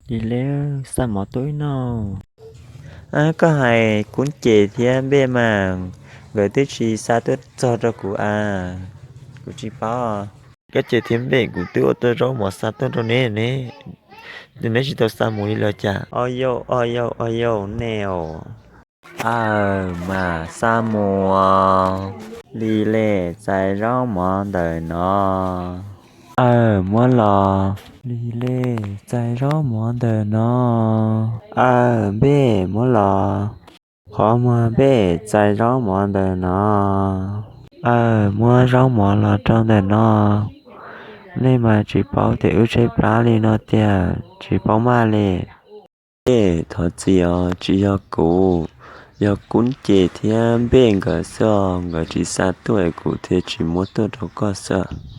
Lis Lis, xa mov tuaj wb noj. Koj hais Kub Ces thiab Npej mas nkawd twb tsis xa tuaj txog rau kuv a, kuv tsis paub. Kub Ces thiab Npej, kuv twb ua tau zaub mov xa tuaj rau neb ne, neb tsis tau xa mus li los cas? Au yau, au yau, au yau, nej os. Aws, mam xa mus. Lis Lis, txais zaub mov ntawm no. Aws, muab los. Lis Lis, txais zaub mov ntawm no. Aws, Npej, muab los. Qhov muag Npej, txais zaub mov ntawm no. Aws, muab zaub mov los rau ntawm no. Nej mas tsis paub tias wb tshaib plab li no tiag, tsis paub maj li. Npej, thov txim os, tsis yog kuv, yog Kub Ces thiab Npej nkawd xwb os, nkawd tsis xa tuaj es kuv thiaj tsis muab tuaj rau koj xwb.